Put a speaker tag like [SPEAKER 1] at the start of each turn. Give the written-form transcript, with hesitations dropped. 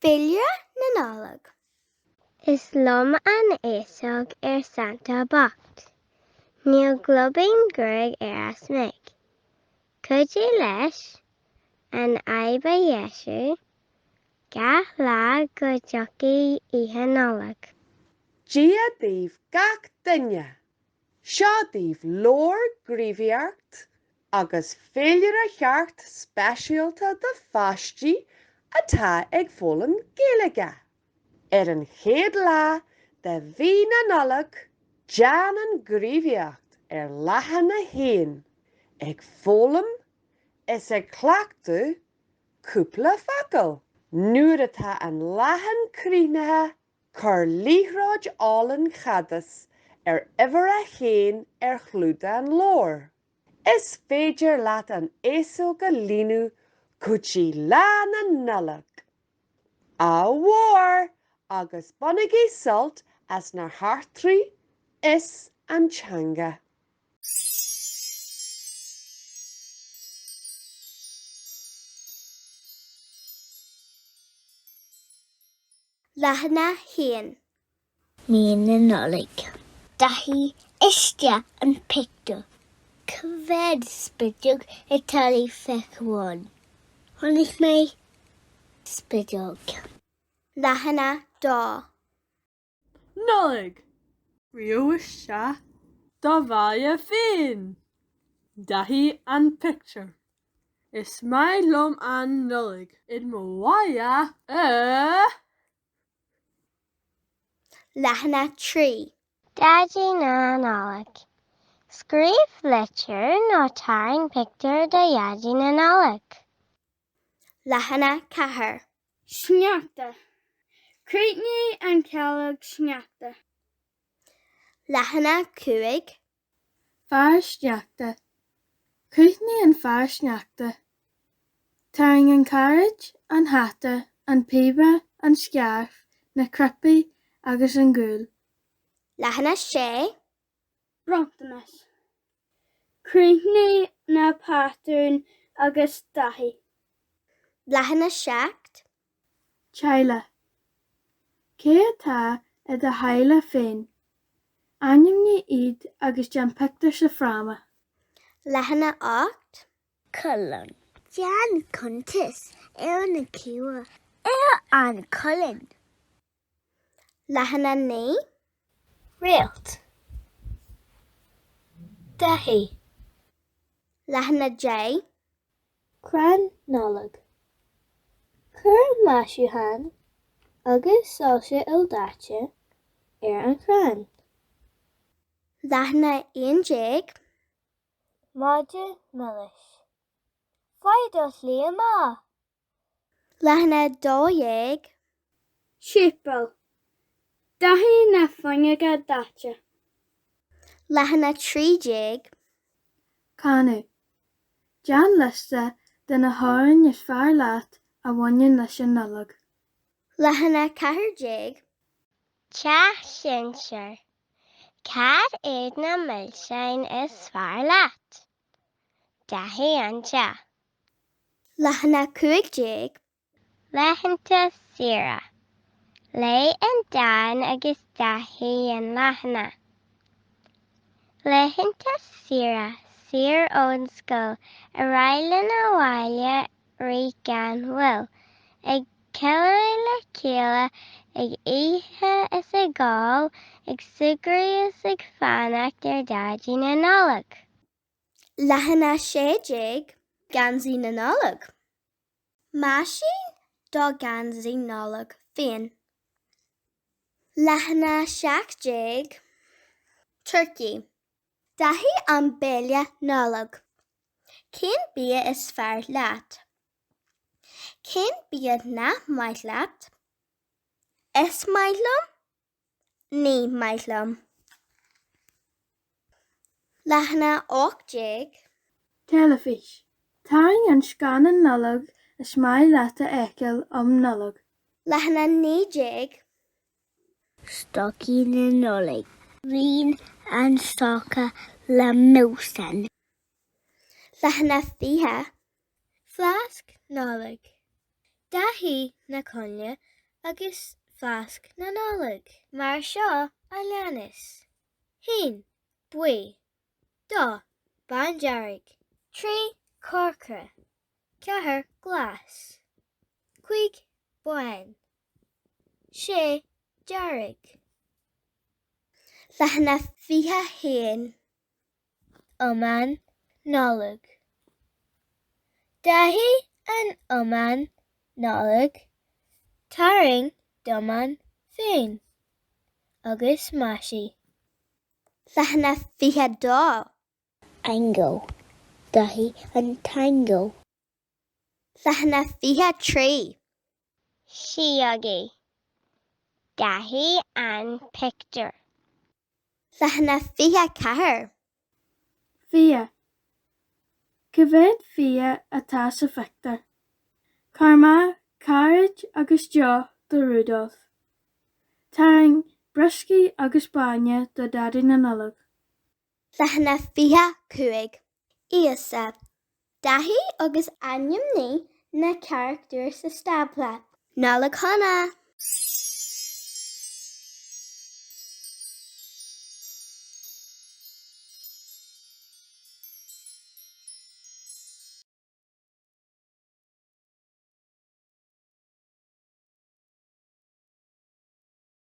[SPEAKER 1] Féilire na Nollag.
[SPEAKER 2] Is lom an fhéasóg ar Santa bocht. Níl gluibín gruaig ar a smig. Cuidigh leis an fhadhb a dheisiú gach lá go dtiocfaidh Oíche Nollag.
[SPEAKER 3] Dia daoibh gach duine! Seo daoibh leabhar gníomhaíocht agus féilire cheart speisialta do pháistí atá ag foghlaim Gaeilge. Ar an chéad lá de mhí na Nollag, déan an ghníomhaíocht ar leathanach 1, ag foghlaim is ag cleachtadh cúpla focal. Nuair atá an leathan críochnaithe, cuir liathróid álainn chadás ar uimhir a haon ar chlúdach an leabhair. Is féidir leat an fhéasóg a líonadh go dtí Lá na Nollag! Ádh mhór agus bainigí sult as na heachtraí is an teanga!
[SPEAKER 1] Leathanach 1.
[SPEAKER 2] Mí na Nollag. Dathaigh isteach an pictiúr. Cá mhéad spideog atá le feiceáil ann? Chonaic mé spideog.
[SPEAKER 1] Leathanach 2.
[SPEAKER 4] Nollaig! Scríobh isteach do bhaile féin! Dathaigh an pictiúr. Is maith liom an Nollaig in mo bhaile i.
[SPEAKER 1] Leathanach 3.
[SPEAKER 2] Daidí na Nollag. Scríobh litir nó tarraing pictiúr do Dhaidí na Nollag.
[SPEAKER 1] Leathanach 4.
[SPEAKER 5] Sneachta. Críochnaigh an calóg sneachta.
[SPEAKER 1] Leathanach 5.
[SPEAKER 4] Fear sneachta. Críochnaigh an fear sneachta. Tarraing an cairéad, an hata, an píoba, an scairf, na cnaipí agus an gual.
[SPEAKER 1] Leathanach 6.
[SPEAKER 5] Bronntanas. Críochnaigh na patrúin agus dathaigh.
[SPEAKER 1] Leathanach 7.
[SPEAKER 4] Teaghlach. Cé atá i do theaghlach féin? Ainmnigh iad agus déan pictiúr sa fráma.
[SPEAKER 1] Leathanach 8.
[SPEAKER 2] Colainn. Déan cuntas ar na cliabha ar an cholainn.
[SPEAKER 1] Leathanach 9.
[SPEAKER 2] Réalt. Dathaigh.
[SPEAKER 1] Leathanach 10.
[SPEAKER 2] Crann Nollag. Cuir maisiúcháin agus soilse ildaite ar an chrann.
[SPEAKER 1] Leathanach 11.
[SPEAKER 2] Madra milis. Faigh do shlí amach!
[SPEAKER 1] Leathanach 12.
[SPEAKER 5] Séipéal. Dathaigh na fuinneoga daite.
[SPEAKER 1] Leathanach 13.
[SPEAKER 4] Canadh. Déan liosta de na hamhráin is fearr leat a bhaineann leis an Nollaig.
[SPEAKER 1] Leathanach 14.
[SPEAKER 2] Teach Sinsear. Cad iad na milseáin is fearr leat? Dathaigh an teach.
[SPEAKER 1] Leathanach 15.
[SPEAKER 2] Laethanta saoire. Léigh an dán agus dathaigh an leathanach. Laethanta saoire, saor ón scoil, ar aghaidh linn abhaile rith gan mhoill, ag ceiliúradh le chéile, ag ithe is ag ól, ag súgradh is ag fanacht ar Dhaidí na Nollag.
[SPEAKER 1] Leathanach 16, Geansaí na Nollag. Maisigh do gheansaí Nollag féin. Leathanach 17, Turcaí. Dathaigh an béile Nollag. Cén bia is fearr leat? Cén bia nach maith leat? Is maith liom. Ní maith liom. Leathanach 18.
[SPEAKER 4] Teilifís. Tarraing an scannán Nollag is maith leat a fheiceáil um Nollaig.
[SPEAKER 1] Leathanach 19.
[SPEAKER 2] Stocaí na Nollag. Líon an stoca le milseáin.
[SPEAKER 1] Leathanach 20.
[SPEAKER 2] Fleasc Nollag. Dathaigh na coinnle. agus fleasc na Nollag mar seo a leanas, 1, buí, 2, bándearg, 3, corcra, 4, glas, 5, bán, 6, dearg.
[SPEAKER 1] Leathanach 21.
[SPEAKER 2] Iomáin Nollag. Dathaigh an iomáin Nollag, tarraing d'iomáin féin agus maisigh.
[SPEAKER 1] Leathanach 22.
[SPEAKER 2] Aingeal. Dathaigh an t-aingeal.
[SPEAKER 1] Leathanach 23.
[SPEAKER 2] Síogaí. Dathaigh an pictiúr.
[SPEAKER 1] Leathanach 24.
[SPEAKER 4] Fia. Cá mhéad fia atá sa phictiúr? Cuir amach cairéid agus deoch do Rudolf. Tarraing brioscaí agus bainne do Dhaidí na Nollag.
[SPEAKER 1] Leathanach 25. Íosa. Dathaigh agus ainmnigh na carachtair sa stábla. Nollaig Shona!